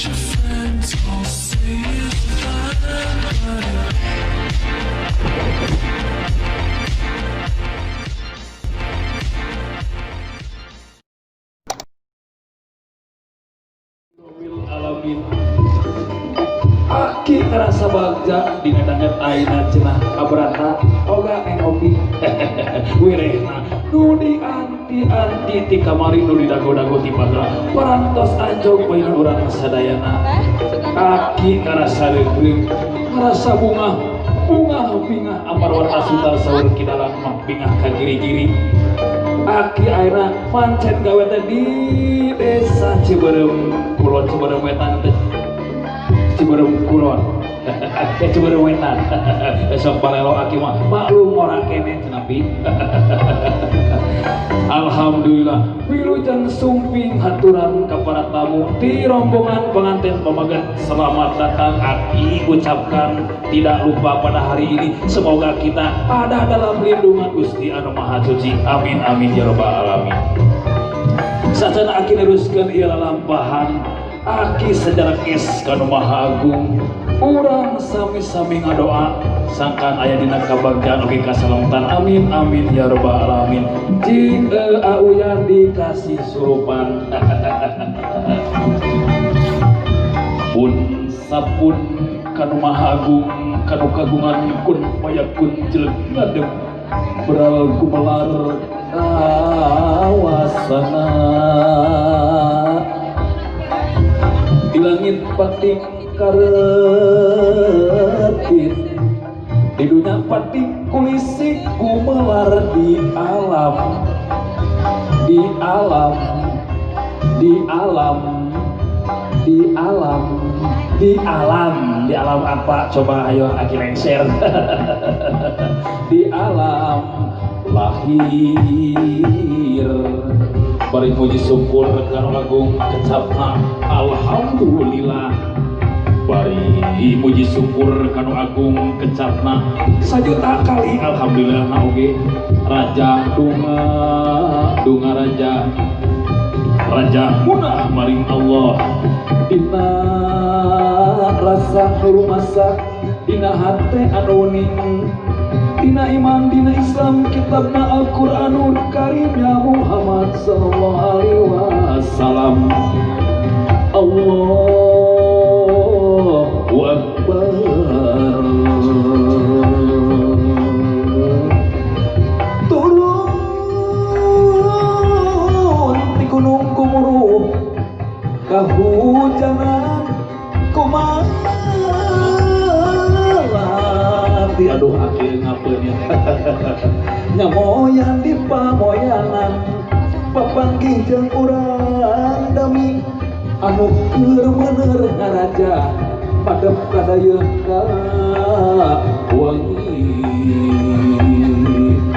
Your friends all say it's fine, but it Alamin. Aki ngerasa bagja dina danget aina cenah kabrata oga neng opi wirehna nu dianti-anti ti kamari nu didago-dago ti pagra parantos anjog bayan urang sadayana. Aki ngerasa reugreug ngerasa bungah bungah bingah amar warta suta saur kidalang mah bingah ka giri-giri. Aki akhirna pancen gawe teh di desa Ciberem Kulon, Ciberem Wetan teh Ciberem Kulon, Ciberem Wetan. Besok balelo aki mah maklum ora kene cenah pi. Alhamdulillah wilujeng sumping haturan ka para tamu di rombongan pengantin pamaget. Selamat datang aki ucapkan tidak lupa pada hari ini semoga kita ada dalam lindungan Gusti Anu Maha Suci. Amin amin ya rabbal alamin. Sacana aki neruskeun ieu lalampahan aki sejarah es kanu Maha Agung. Urang sami-sami ngadoa sangkan aya dina kabagjaan oge kasalamatan. Amin amin ya rabbal alamin. Cing auyan dikasih surupan. Pun sapun kanu Maha Agung kanu kagungan kun payakun jelek ngadeg beral gumelar kawasana di langit pating karetit di dunia pating kulisi gumelar di alam di alam di alam di alam di alam di alam apa coba ayo aki lengser. Di alam lahir bari puji syukur kanu agung kecapna alhamdulillah. Bari puji syukur kanu agung kecapna sajuta kali alhamdulillah na oge raja dunga dunga raja raja munah maring Allah dina rasa rumasa dina hate anu ning dina iman dina Islam kitabna Al-Qur'anul Karim ya Muhammad sallallahu alaihi wasallam. Allahu Akbar. Turun di gunung gumuruh kahujanan kumalati. Aduh akhir ngapeun ya. Nyamoyan di pamoyanan papanggih jeung urang dami anu keur meuneur ngaraja madep kadayeuh ka wangi.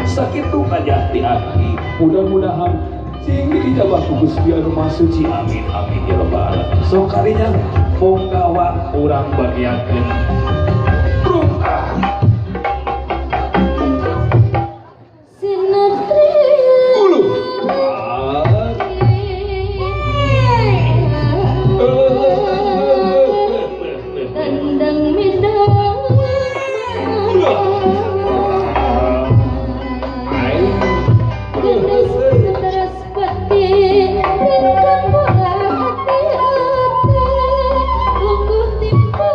Sakitu aja ti aki mudah-mudahan sing diijabah ku Gusti Anu Maha Suci. Amin amin ya rabbal alamin. Sok karinya ponggawa urang bagiakeun rungkah. Tunggu tiba.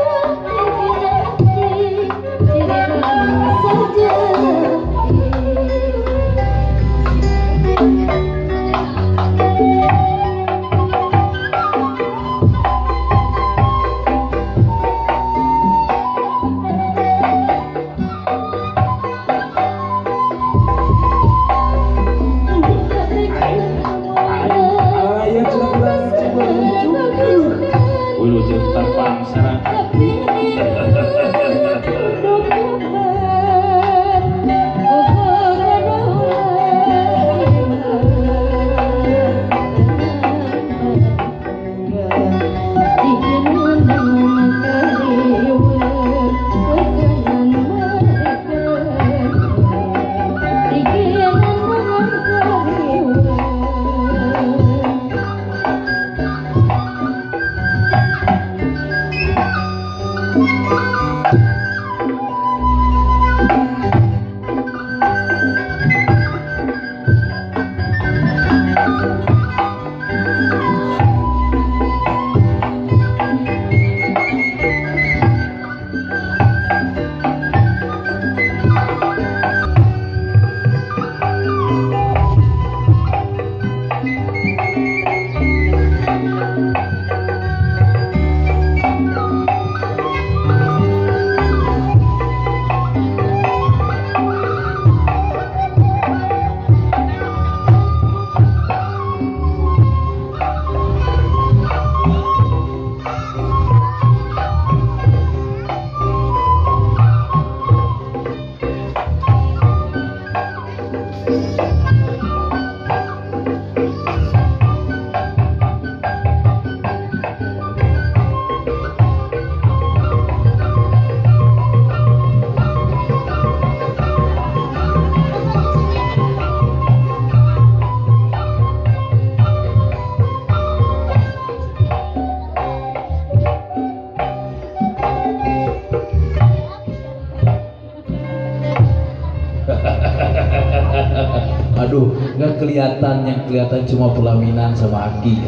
Kelihatan, yang kelihatan cuma pelaminan sama aki.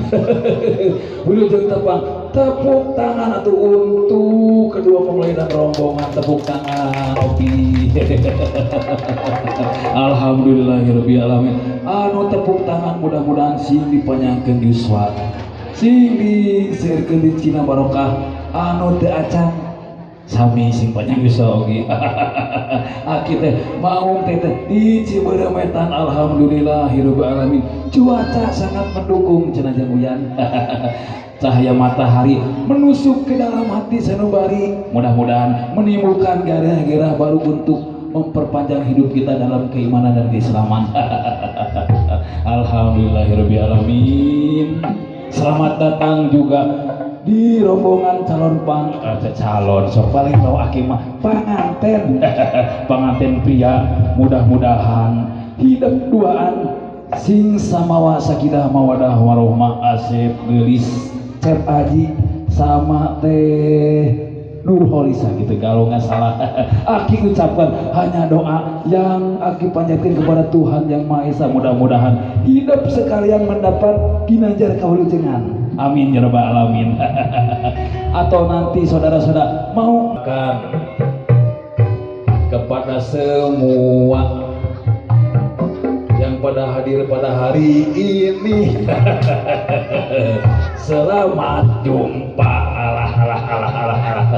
Wilujeng tepang, tepuk tangan atau untuk kedua mempelai dan rombongan, tepuk tangan opi. Alhamdulillahirabbil alamin. Anu tepuk tangan mudah-mudahan sing dipanjangkeun yuswa, sing diseueurkeun rezekina barokah, anu teu acan sami sing panjang yuswa oge. Aki teh maung teh teh di Ciberem Wetan, alhamdulillahirabbil alamin. Cuaca sangat mendukung cenah jang uyan. Cahaya matahari menusuk ke dalam hati sanubari, mudah-mudahan menimbulkan gairah-gairah baru untuk memperpanjang hidup kita dalam keimanan dan keislaman. Alhamdulillahirabbil alamin. Selamat datang juga di rombongan calon calon sok paling tahu aki mah panganten. Panganten pria, mudah-mudahan hidup duaan sing samawa sakinah mawadah warohmah, asep geulis Cep Aji sama teh Nurholisa gitu kalau nggak salah. Aki ucapkan hanya doa yang aki panjatkan kepada Tuhan Yang Maha Esa, mudah-mudahan hidup sekalian mendapat ginanjar kawilujengan, amin ya rabbal alamin. Atau nanti saudara-saudara mau makan kepada semua yang pada hadir pada hari ini, selamat jumpa. Alah alah alah alah alah.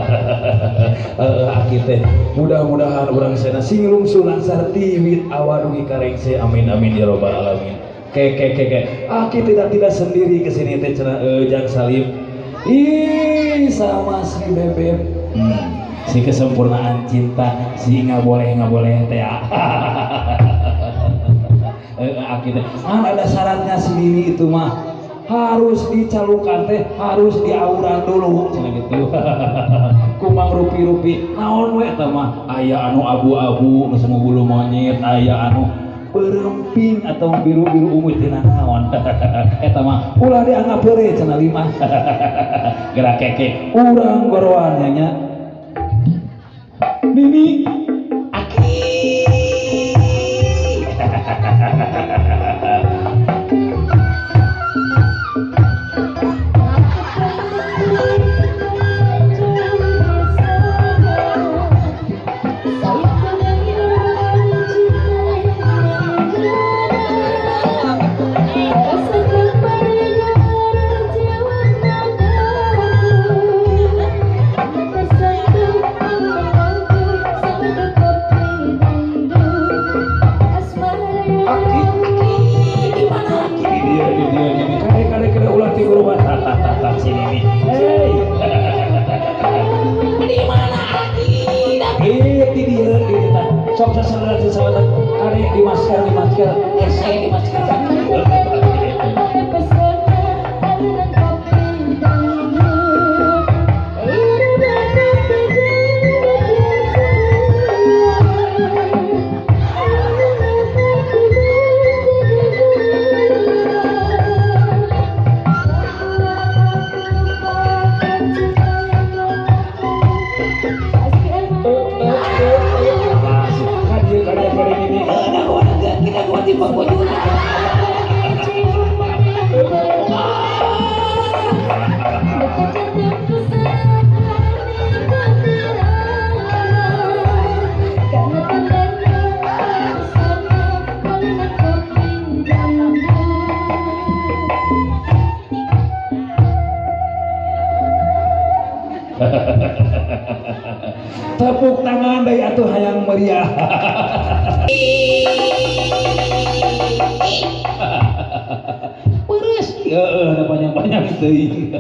Aki teh mudah-mudahan urang sana sing lungsuh langsar tiwit awal dugi karengse, amin amin ya robbal alamin. Ke ke ke ke aki tidak sendiri kesini teh cenah, Jang Salim ih sama si Bebek, si kesempurnaan cinta, si nggak boleh teh ya. Aki teh kan ada syaratnya, si Nini itu mah harus dicalukan teh harus diauran dulu cenah gitu. Kumang rupi-rupi naon we eta mah, aya anu abu-abu nu semu bulu monyet, aya anu beremping atau biru-biru ungu tina naon eta mah ulah dianggap heureuy cenah lima. Gerak keke urang goroan nya Nini aki. Aki, aki, di mana aki? Di dia, di dia. Kade, kade, kade, ulah tidur rumah. Tah, tah, tah, tah, sini nih. Hei. Di mana aki? Di dia, di dia, tah. Sok sasaran, sasaran. Kade, di masker, di masker. Saya di masker. Tepuk tangan dari atuh hayang meriah. Peres, heeh, ada banyak-banyak teuing.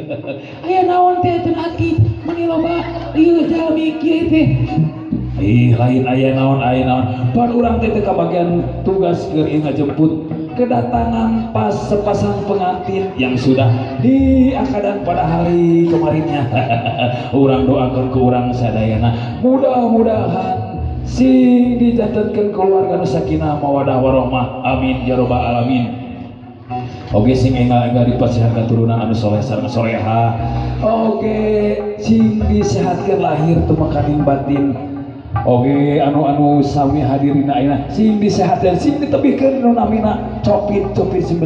Aya naon teh teu aki meuni loba ieu jalmi kieu teh. Ih, lain aya naon, aya naon. Pan urang teh teu kabagian tugas keur ieu ngajemput kedatangan pas sepasang pengantin yang sudah diakadan pada hari kemarinnya. Urang doakan ke urang sadayana, mudah-mudahan sing dijantenkeun keluarga nu sakinah mawadah warahmah, amin ya rabbal alamin. Oke, sing enggal-enggal dipasihan keturunan anu soleh sareng soleha. Oke, sing disehatkeun lahir tumekaning batin. Oke anu-anu sami hadirin ayeuna sing disehatkeun sing ditebihkeun nu namina Covid 19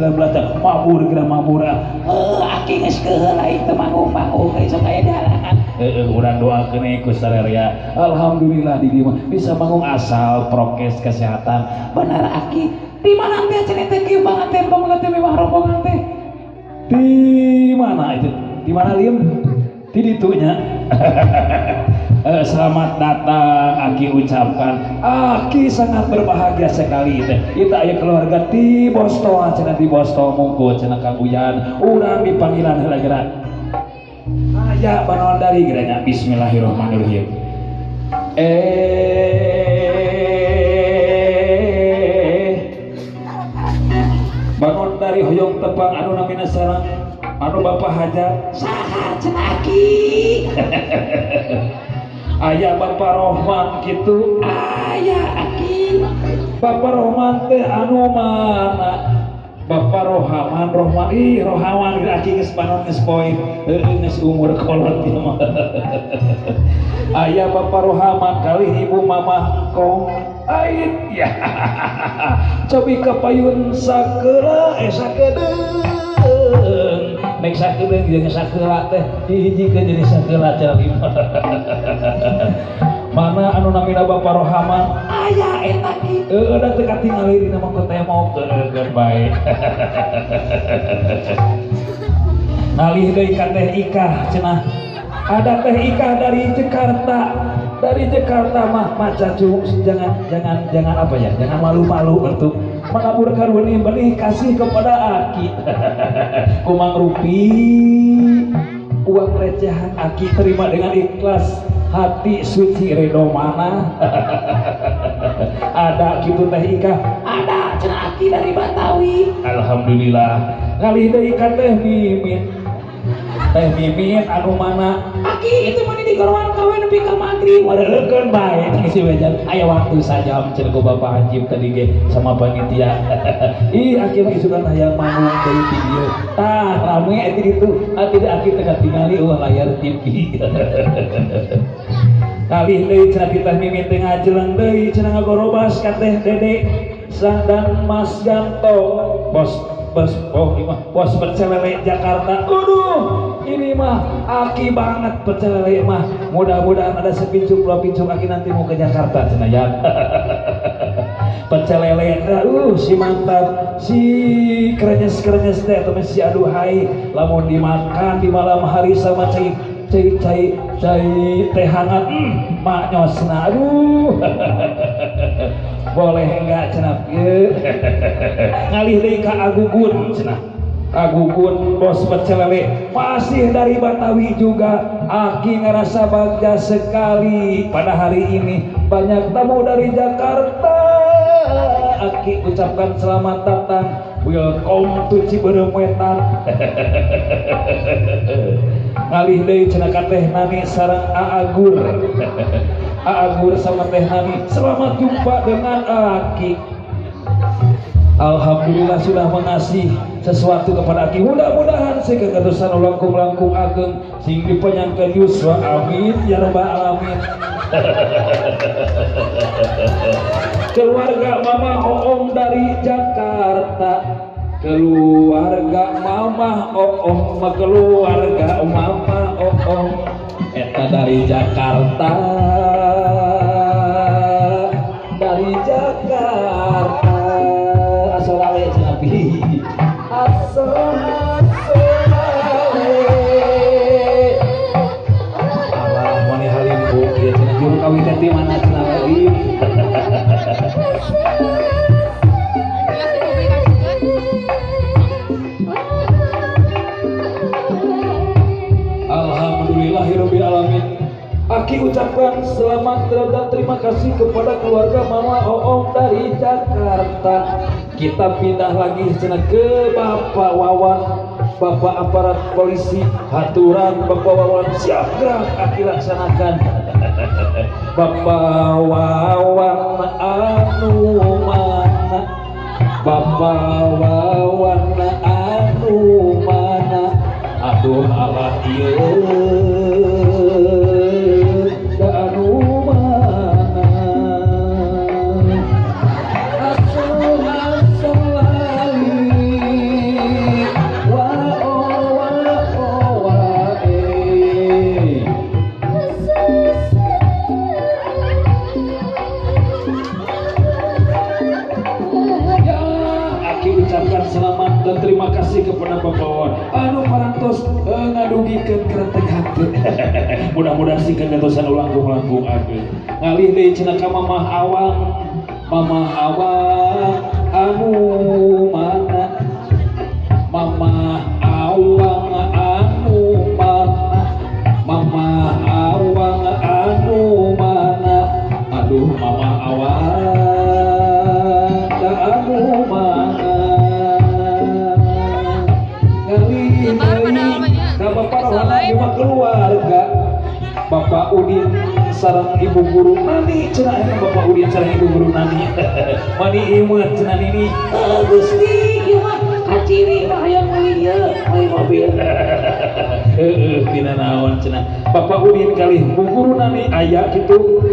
mabur geura mabur aki geus keheula teu manggung-manggung geus aya dihalangan heueuh urang doakeun we ku sararea alhamdulillah di dieu mah bisa manggung asal prokes kesehatan bener aki di mana teh cenah teh kieu banget teh banget teh mewah rombongan teh di mana itu di mana Lim di ditu nya. Selamat datang Aki ucapkan. Aki sangat berbahagia sekali teh. Kita aya keluarga di Boston cenah di Boston mungku cenah Kang Uyan. Urang dipanggilan heula geura. Aya banon dari geranya bismillahirrahmanirrahim. Bangun dari hoyong tepang anu namina sareng anu Bapak Hajat saha cenah Aki. Aya Bapak Rohman kitu aya Aki. Bapak Rohman teh anu mana? Bapak Rohaman Rohman ih Rohaman geus Aki geus panon geus poe heueuh geus umur kolot ieu mah. Aya Bapak Rohaman kalih Ibu Mamah Kong Ait ya. Cobi kapayun sakeula sakedeung nek sakedeung jeung sakeula teh dihijikeun jadi sakeula cenah. Mana anu namina Bapak Rohaman aya eta ki heueuh da teu katingali dina mah ku tembok teu bae. Ngalih deui ka Teh Ikah cenah ada Teh Ikah dari Jakarta. Dari Jakarta mah macacu jangan apa ya, jangan malu-malu untuk mengaburkan benih-benih kasih kepada Aki. Kumang rupi uang recehan Aki terima dengan ikhlas hati suci ridho mana. Ada gitu Teh Ika ada cenah Aki dari Batawi alhamdulillah. Ngalih deui ka Teh Mimin. Teh Mimin anu mana Aki itu mah di gorowan kawe nepi ka magrib wareukeun bae si wejan aya waktu sajam cenah ku Bapak Haji tadi ge sama panitia. Ih Aki mah isukan hayang manggung deui ti dieu tah rame eta ditu atuh Aki teh katingali eueuh layar TV. Kalih deui cenah ti Teh Mimin teh ngajeleng deui cenah ngagorobas ka Teh Dede Sang dan Mas Ganto bos bos oh ini mah bos pecel lele Jakarta. Aduh ini mah Aki banget pecel lele mah mudah-mudahan ada sepincuk dua pincuk Aki nanti mau ke Jakarta cenah ya. Pecel lele si mantap si krenyes-krenyes teh atau si aduhai lamun dimakan di malam hari sama cai cai cai cai teh hangat maknyosna aduh. Boleh enggak cenah ieu. Ngalih deui ka Agugun cenah. Agugun bos pecel lele masih dari Batawi juga. Aki ngerasa bagja sekali pada hari ini banyak tamu dari Jakarta. Aki ucapkan selamat datang, welcome to Cibeureum Wetan. Ngalih deui cenah ka Teh Nani sareng Aagur. Aagur sama Teh Nani selamat jumpa dengan Aki. Alhamdulillah sudah mengasih sesuatu kepada Aki. Mudah-mudahan sekekatusan langkung-langkung ageng sing dipenyangkeun yuswa amin ya rabbal alamin. Keluarga Mama Oom dari Jakarta, keluarga Mama Oom, keluarga Mama Oom eta dari Jakarta, dari Jakarta. Asolale cenah pi. Asolale. Alah mani halimpu ieu cenah juru kawin teh di mana cenah halim. Alhamdulillahirabbil alamin. Aki ucapkan selamat dan terima kasih kepada keluarga Mama Oom dari Jakarta. Kita pindah lagi cenah ke Bapak Wawan, Bapak aparat polisi, haturan Bapak Wawan siap gerak Aki laksanakan. Bapak Wawan anu mana? Bapak Wawan anu mana? Aduh Allah ieu da anu mana? Pikeun kerenteng hate. Mudah-mudahan sing kagatosan langkung-langkung ageng. Ngalih deui cenah ka Mamah Awang. Mamah Awang anu mana? Mamah Awang anu mana? Mamah Awang anu mana? Aduh, Mamah Awang da anu mana? Ngalih Lebar padahal deui mah nya. ka Bapak Bisa Rohana lain. lima keluarga, Bapak Udin sareng Ibu Guru Nani cenah. Eta Bapak Udin sareng Ibu Guru Nani mani imut cenah. Nini, Gusti, ieu mah kaciri mah hayang meuli ieu, meuli mobil. Heueuh, tina naon cenah Bapak Udin kalih Bu Guru Nani aya kitu.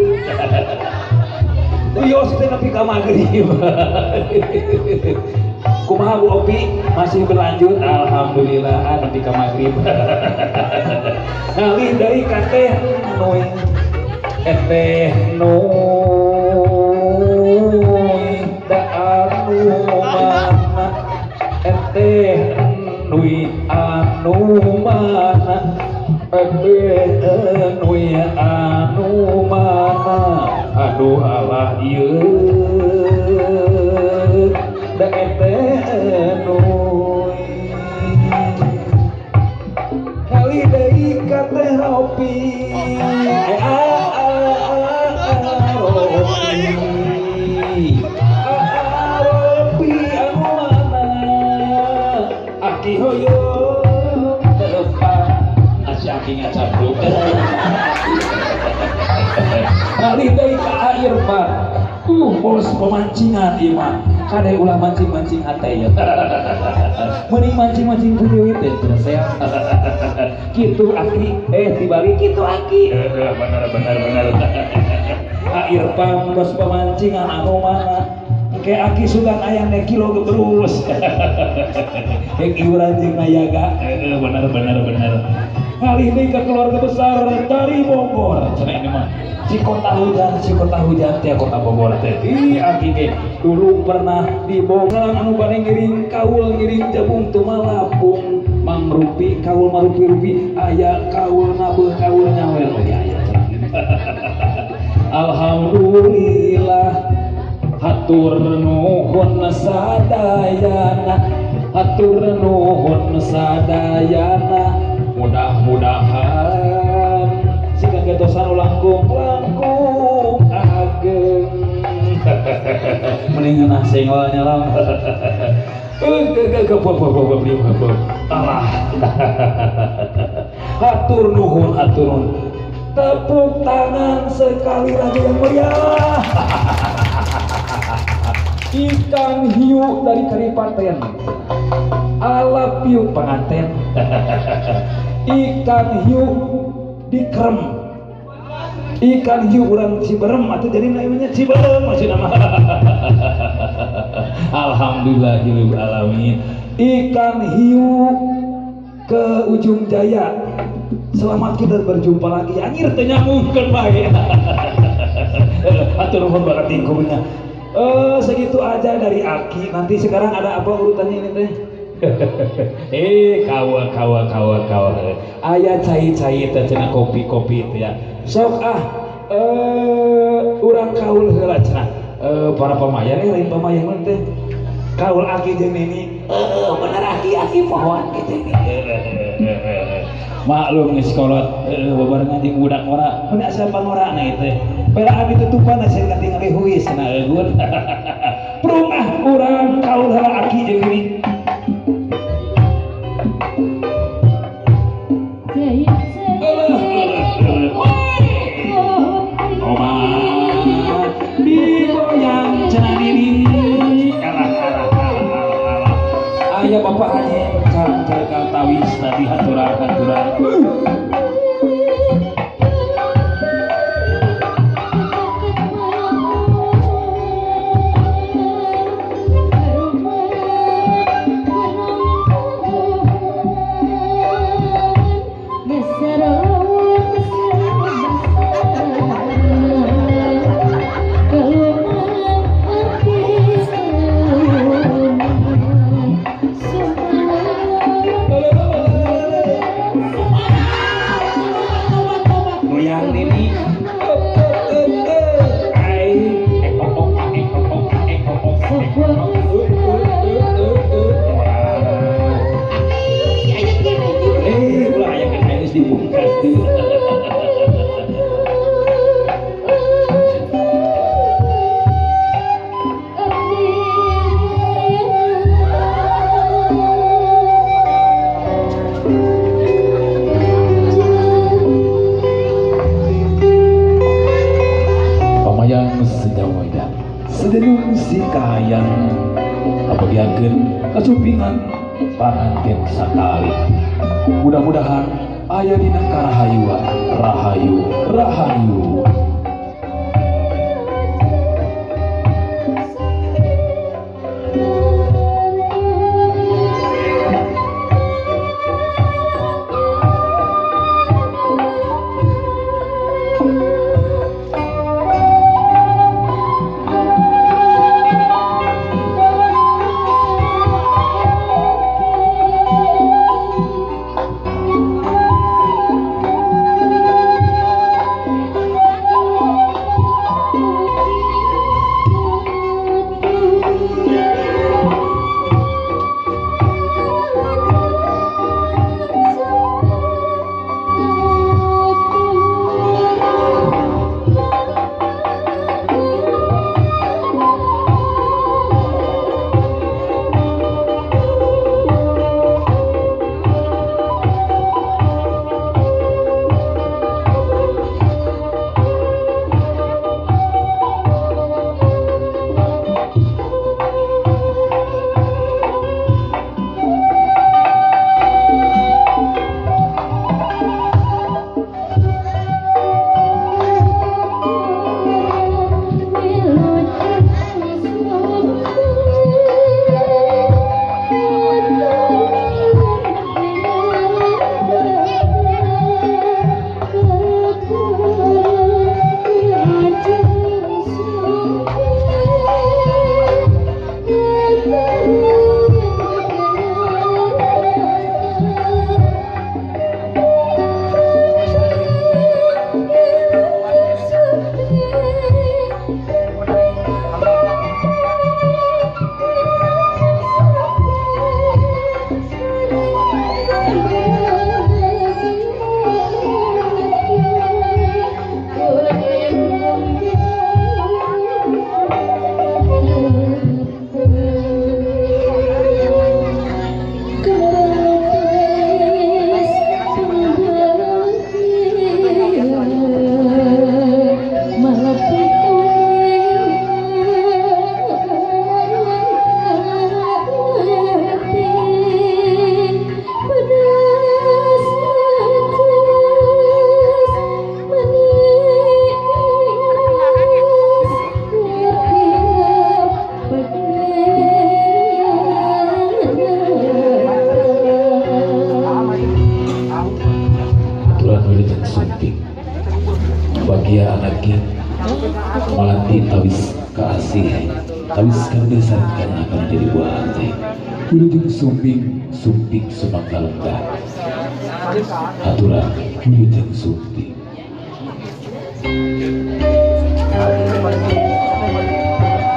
Wios teh nepi ka magrib. Kumaha, Bu Opi, masih berlanjut? Alhamdulillah, ah, nepi ka magrib. Ngalih deui ka Teh Nui. Teh Nui da anu mana? Teh Nui anu mana? Teh Nui anu mana? Aduh, Allah, ieu da Teh Nui. Ngalih deui ka Teh Ropi. Eh, ah, ah, ah, ah, Ropi. Ah, ah, Ropi anu mana? Aki hoyong tepang. Asi aki ngacapruk. Ngalih deui ka Irfan. Bos pemancingan ieu mah. Kade ulah mancing-mancing hate ya. Mending mancing-mancing ku duit teh cenah saya. Kitu aki, eh dibalik kitu aki. Benar benar benar. A Irfan bos pemancingan anu mana? Engke aki sugan ayam nek kilo gebrus. Hek iuran jeung nayaga. Heeh, benar benar benar. Ngalih deui ka keluarga besar dari Bogor. Cenah ini mah si kota hujan, si kota hujan teh kota Bogor teh. Ih, aki ge dulu pernah di Bogor anu bade ngiring kaul, ngiring jabung tumalapung mangrupi kaul marupi-rupi aya kaul nabeuh, kaul nyawer. Oh ya, aya cenah. Alhamdulillah, hatur nuhun sadayana, hatur nuhun sadayana. Mudah-mudahan sing kagatosan langkung langkung ageng. Mending ngeunah senggol nyalam. Alah, hatur nuhun, hatur nuhun. Tepuk tangan sekali lagi yang meriah. Ikan hiu dari Kadipaten, ala piu pengantin. Ikan hiu dikrem, ikan hiu orang Ciberem atau jadi namanya Ciberem masih nama. Alhamdulillahirabbil alamin. Ikan hiu ke Ujung Jaya, selamat kita berjumpa lagi. Anjir, teu nyambungkeun bae. Hatur nuhun banget tingkunya. Eh, segitu aja dari Aki. Nanti sekarang ada apa urutannya ini teh? Eh, kawa kawa kawa kawa. Aya cai-cai teh cenah, kopi-kopi itu ya. Sok ah, eh, urang kaul heula cenah. Eh, para pemayan, eh lain pemayan mah teh. Kaul Aki jeung Nini. Heeh, bener Aki, Aki pohoan kitu ini. Maklum geus kolot, heuh, babarengan jeung budak ngora. Mun asa pangorana ieu teh. Peraan ditutupan asa katingali huis cenah eueun. Prung ah, urang kaul heula Aki jeung Nini. Alah, alah, alah. Omat digoyang cenah Nini. Alah, alah, alah, alah, alah. Aya Bapak Haji Kang Jagal Tawis tadi, haturan haturan. Eyang Nini. Ulah aya keneh geus dipungkas deui. Sedenung si kahayang kabagiakeun kasumpingan panganten sakali. Mudah-mudahan aya dina karahayuan, rahayu rahayu. Bagia anaknya malanti tawis kaasih tawis kandesarkan akan jadi buah hati wilujeng sumping sumping sumangga lenggah aturan wilujeng sumping.